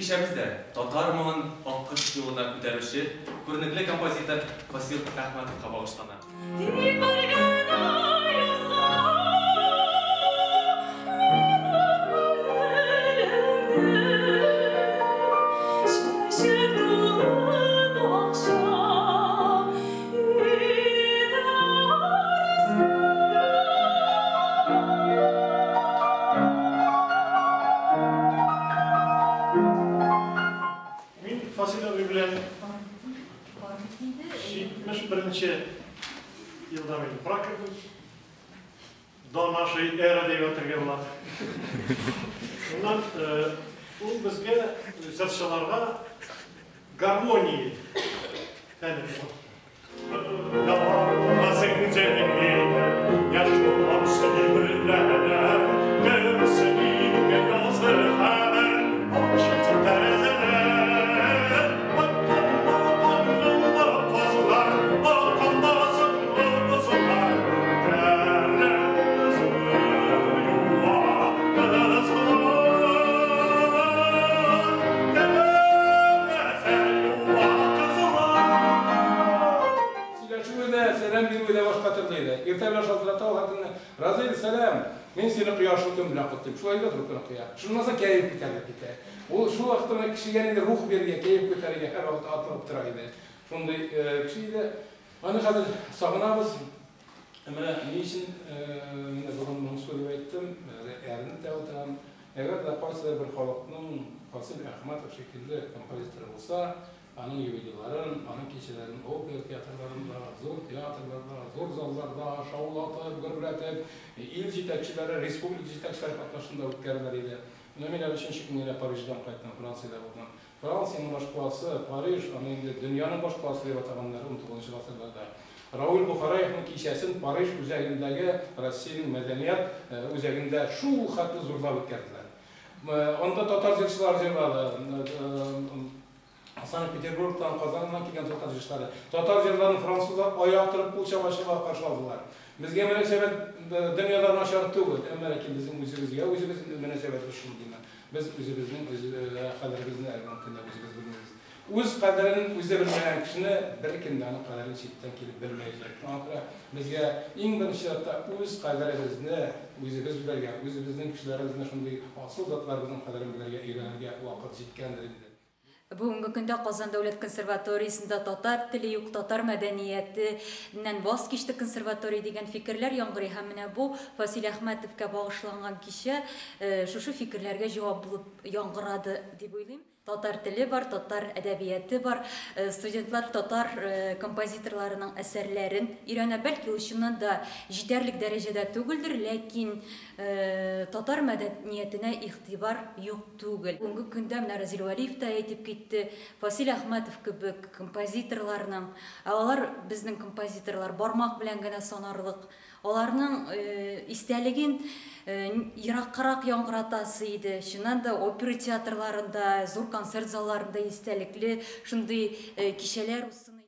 кичәбез дә татар моңын аккош юлына күтәрүче күренекле композитор Фасил Әхмәтовка багышлана. Тик бер генә язга минем күңелемне чәчәк тулы бакча итәрсең. Мин Фасил абый белән 71 елда мин Праг кердем. До нашей эры дип әйтергә була. Шуннан ул безгә җырчыларга гармония фәнен укытты. Сөйләшүе дә, сәлам бирүе дә башка төрле иде. Иртә белән шалтырата ул хатыны, Разил, сәлам! Мин сине кояшлы көн белән котлыйм. Шулай да трубканы куя. Шуннан соң кәеф күтәрелеп китә. Ул шул вакытта менә кешегә ниндидер рух бирергә, кәеф күтәрергә һәрвакыт атлыгып тора иде. Шундый кеше иде. Аны хәзер сагынабыз. Ә менә ни өчен менә бүген моңсу дип әйттем, әрнеп тә утырам. Әгәр дә кайсыдыр бер халыкның Фасил Әхмәтов шикелле композиторы булса, аның юбилейларын, аның кичәләрен опера театрларында, зур театрларда, зур залларда шаулатып, гөрләтеп, ил җитәкчеләре, республика җитәкчеләре катнашында үткәрелер иде. Менә мин әле өченче көн генә Париждан кайттым, Франциядә булдым. Франциянең башкаласы Париж, аны инде дөньяның башкаласы дип атаганнар унтугызынчы гасырларда. Равил Бохараевның кичәсен Париж үзәгендәге Россиянең мәдәният үзәгендә шул хәтле зурлап үткәрделәр. Анда татар җырчылары җырлады. Санкт-Петербургтан, Казаннан килгән татар җырчылары. Татар җырларын французлар аяк торып кул чаба-чаба каршы алдылар. Безгә мөнәсәбәт дөньяда начар түгел, әмма ләкин безнең үзебезгә үзебез мөнәсәбәтебез шундыймы? Без үзебезнең кадеребезне әле бүгенге көндә үзебез белмибез. Үз кадерен үзе белмәгән кешене беркем дә аның кадерен читтән килеп белмәячәк. Шуңа күрә безгә иң беренче чиратта үз кадеребезне үзебез белергә, үзебезнең кешеләребезне шундый асыл затларыбызның кадерен белергә өйрәнергә вакыт җиткәндер инде. Бүгенге көндә Казан дәүләт консерваториясендә татар теле юк, татар мәдәниятеннән ваз кичте консерватория дигән фикерләр яңгырый һәм менә бу Фасил Әхмәтовка багышланган кичә шушы фикерләргә җавап булып яңгырады дип уйлыйм. Татар теле бар, татар әдәбияты бар, студентлар татар композиторларының әсәрләрен өйрәнә. Бәлки ул чыннан да җитәрлек дәрәҗәдә түгелдер, ләкин татар мәдәниятенә игътибар юк түгел. Бүгенге көндә менә Разил Вәлиев та әйтеп китте, Фасил Әхмәтов кебек композиторларның, ә алар безнең композиторлар бармак белән генә санарлык, аларның истәлеген ераккарак яңгыратасы иде. Чыннан да опера театрларында, зур концерт залларында истәлекле шундый кичәләр узсын.